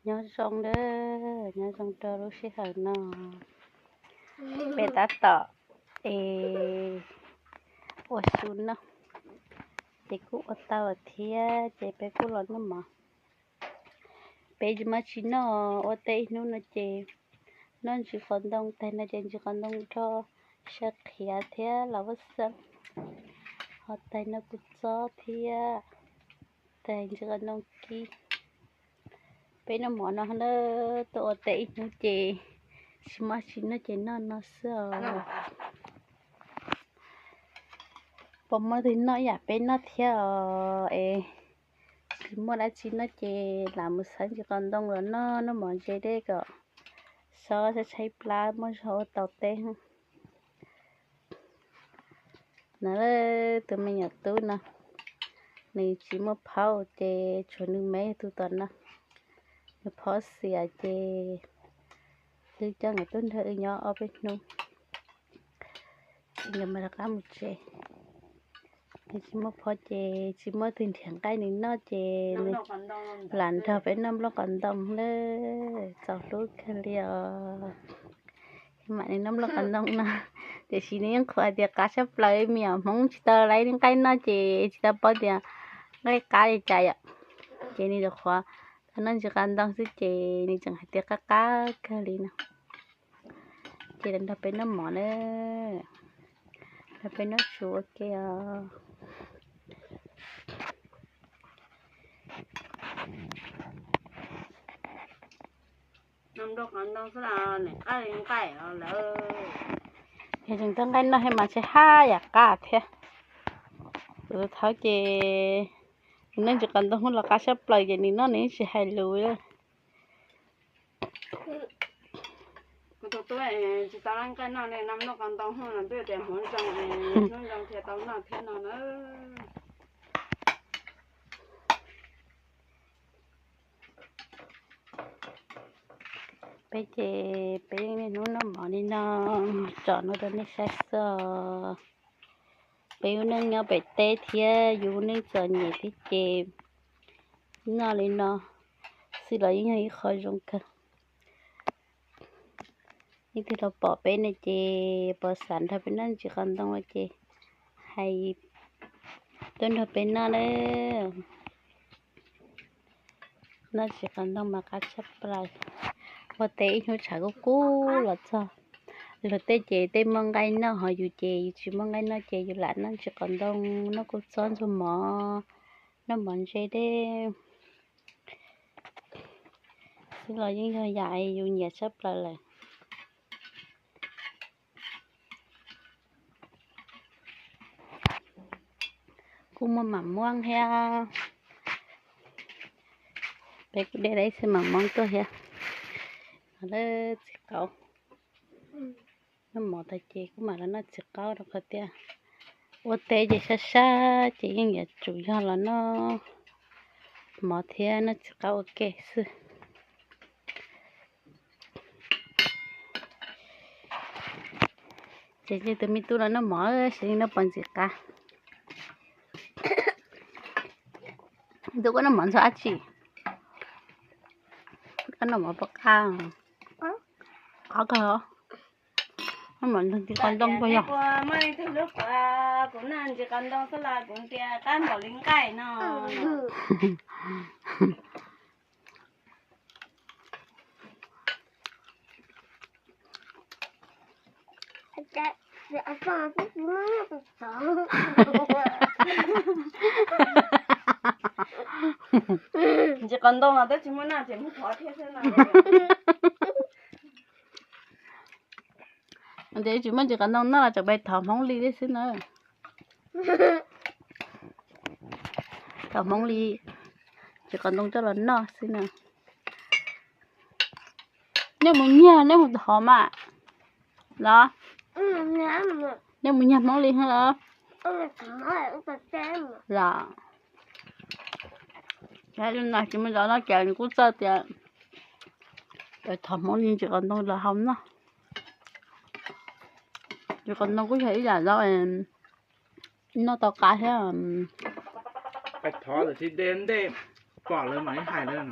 Nyob zoo nawb, nyob zoo rau lub sij hawm no. Peb tab tom es ua su noj, ces kuj ua tau lawm thiab ces peb kuj los noj mov. Peb tsis muaj tsis noj, ua teb ib hnub no ces noj ntsis qos ntoo, taig no ces ntsis qos ntoo rau sawv qhiav thiab los vaj xeeb, ho taig no kuv txob thiab, taig ntsis qos ntoo kib. Peb noj mov no na, tuaj ua teb ib hnub ces tsis muaj tsis noj ces noj no xwb os. Puas muaj leej twg noj ib yam peb noj thiab os? Es tsis muaj dab tsi noj ces lam mus xawv ntsis qos ntoo los noj, noj mov ntse dej kom sob tshaib tshaib plab muaj zog ua tau teb. No tus me nyuam tub no, nws tsis muaj phaub ces tshuav nws me tus tom no, nws phaub xiam ces wb coj nkawd tuaj nrog wb nyob ob peb hnub, ces nkawd mam rov qab mus tsev. Nws tsis muaj phaub ces tsis muaj tus nrhiav nqaij nws noj ces nws lam nrog peb noj nplooj qos ntoo lawm, txaus hlub kawg li os. Mam nws noj nplooj qos ntoo no, tiam sis nws yeej qhuas hais tias qab tshaj plaws, me nyuam Hmoob tsis tau laiv nqaij noj ces tsis tau paub tias nqaij qab li cas yom. Ces nws yuav qhuas tau noj ntsis qos ntoo xwb ces nws tseem hais tias qab qab kawg li no. Ces nrog peb noj mov na, nrog peb noj su ua ke os. Yog tseem tau nqaij noj thiab mas ntshe haj yam qab thiab. Tus thaud ces nws noj ntsis qos ntoo los qab tshaj plaws ces nws noj nws yeej tsis hais lus. Kuv tus tub tsis tau nqaij noj ne, noj nplooj qos ntoo no twb tias hmoov zoo, hnub zoo thiaj tau noj thiab no na. Peb ces peb niaj hnub noj mov li no, tsom no rau nej saib xwb. Peb lub neej nyob pem teb thiab yus lub neej txom nyem thiab ces noj li no xwb los yeej yog ib qho zoo kawg. Leej twg los pom peb no ces pom xav nrog peb noj ntsis qos ntoo no ces hais tuaj nrog peb noj nawb. Noj ntsis qos ntoo mas qab tshaj plaws. Ua teb ib hnub tshav kub kub los txog. Luag tej ces tej muaj nqaij noj, ho yus ces yus tsis muaj nqaij noj ces yus lam noj ntsis qos ntoo, noj kua txob ntxuag mov, noj mov ntse dej xwb los yeej yog yam yus nyiam tshaj plaws lawm. Kuj muaj mam muab thiab. Peb kuj de tau ib txhia mam muab tuaj thiab. Lawv txiv qaub, noj mov tag ces kuj mam los noj txiv qaub rau qhov tias ua teb ces sab sab ces yeej yuav tsum yog los noj mov thiab noj txiv qaub ua ke xwb. Ces tus me tub los noj mov, seb noj puas ntxim qab. Tub, koj noj mov ntxuag dab tsi? Koj noj mov puas qab? Qab kawg. Noj mov ntxuag ntsis qos ntoo puas yog? Kuv noj ntsis qos ntoo xwb los kuv tias qab npaum li nqaij no. Ntsis qos ntoo no twb tsis muaj noj ces muab thov thiab xwb no. Ces tsis muaj ntsis qos ntoo noj los tseem pais thov Hmoob Lis xwb na. Thov Hmoob Lis ntsis qos ntoo coj los noj xwb na. Nej mus nyiag, nej mus thov mas los? Nej mus nyiag Hmoob Lis los? Los, tsis mus zov no ces nws kuj txawj tias thov Hmoob Lis ntsis qos ntoo los hau noj. Ntsis qos ntoo kuj yog ib yam zaub noj tau qab thiab. Thov lawm tsis de ntej, pom lawv mam li hais lawv.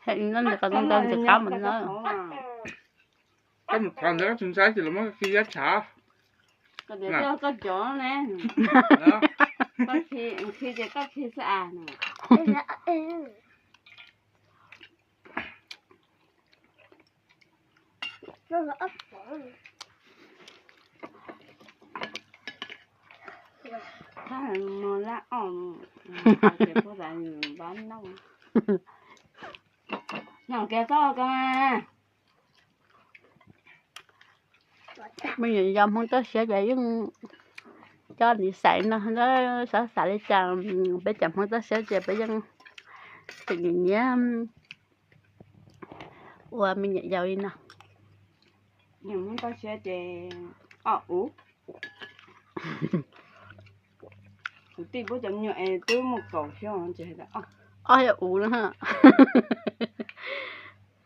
Qhov ntawd ntxim qab mas no. Koj mus thov ntawd koj tsis ntshai ces los muab khi yab tshav. Koj cov ne, koj khi ces koj khi xwb as. Thab mus lab os, ces puab tas npab noj. Noj kiag txob ko. Me nyuam yaus Hmoob toj siab ces yeej coj nis xaiv no, xav xav li cas peb cov Hmoob toj siab ces peb yeej tseem nyiam nyiam ua me nyuam yaus li no. Hmoob toj siab ces ob ub. Kuv tij puab cov me nyuam es twb muaj kaum xyoo ces hais tias ob, ob yog ub na.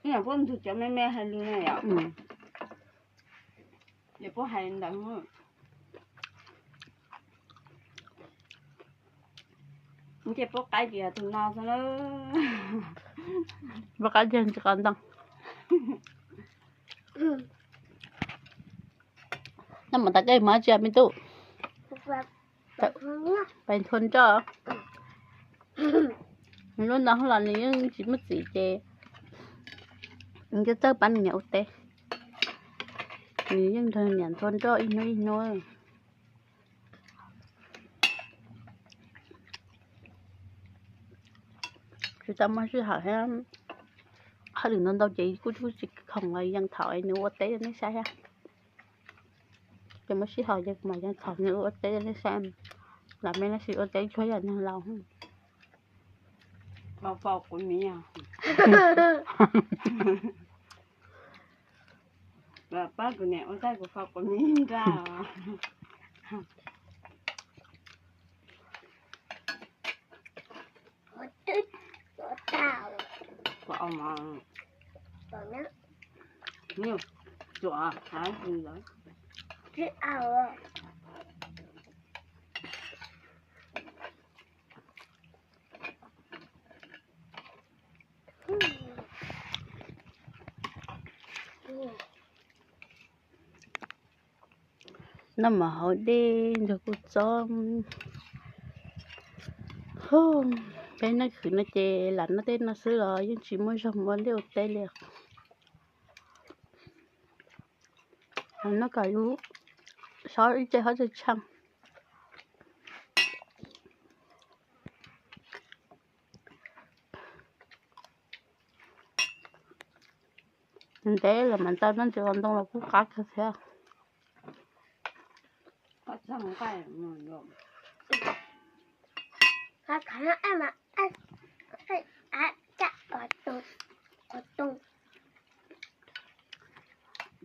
Ib yam puab ntug cov me me hais li na yom. Ces puab hais ntawd. Nce puab qaib ces yog tus no xwb na. Puab qaib ces tsis qos ntoo. Noj mov tas kej mas tsis me tub. Pais nthua nroj. Lub no los nws yeej tsis muaj txiv ces nws txawj pab nws niam ua teb. Nws yeej nrog niam nthua nroj ib hnub ib hnub. Tsis tau muaj sij hawm thiab, hauj lwm ntau ntau ces kuj tsis khoom los yeej thaum nws ua teb rau nej saib thiab. Ces muaj sij hawm ces kuv mam yeej thaum nws ua teb rau nej saib. Lam me no sis ua teb tsuag yam neeg laus. Pab kuv niam, pab kuv niam ua teb kuv faus kuv niam nraj. Noj mov haus dej nrog kuv txob. Peb noj khwv no ces lam noj tej no xwb los yeej tsis muaj zog mus ua liaj ua teb li. Noj kom lub, sob ib ce sob tshee tshee. Ntev los mas tau noj ntsis qos ntoo los kuj qab kawg thiab.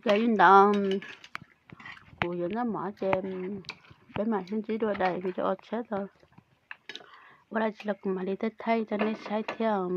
Ces li ntawd kuv yuav noj mov ces peb mam sib ntsib dua daim video tshiab tau. Ua dab tsi los kuv mam li thaij thaij rau nej saib thiab.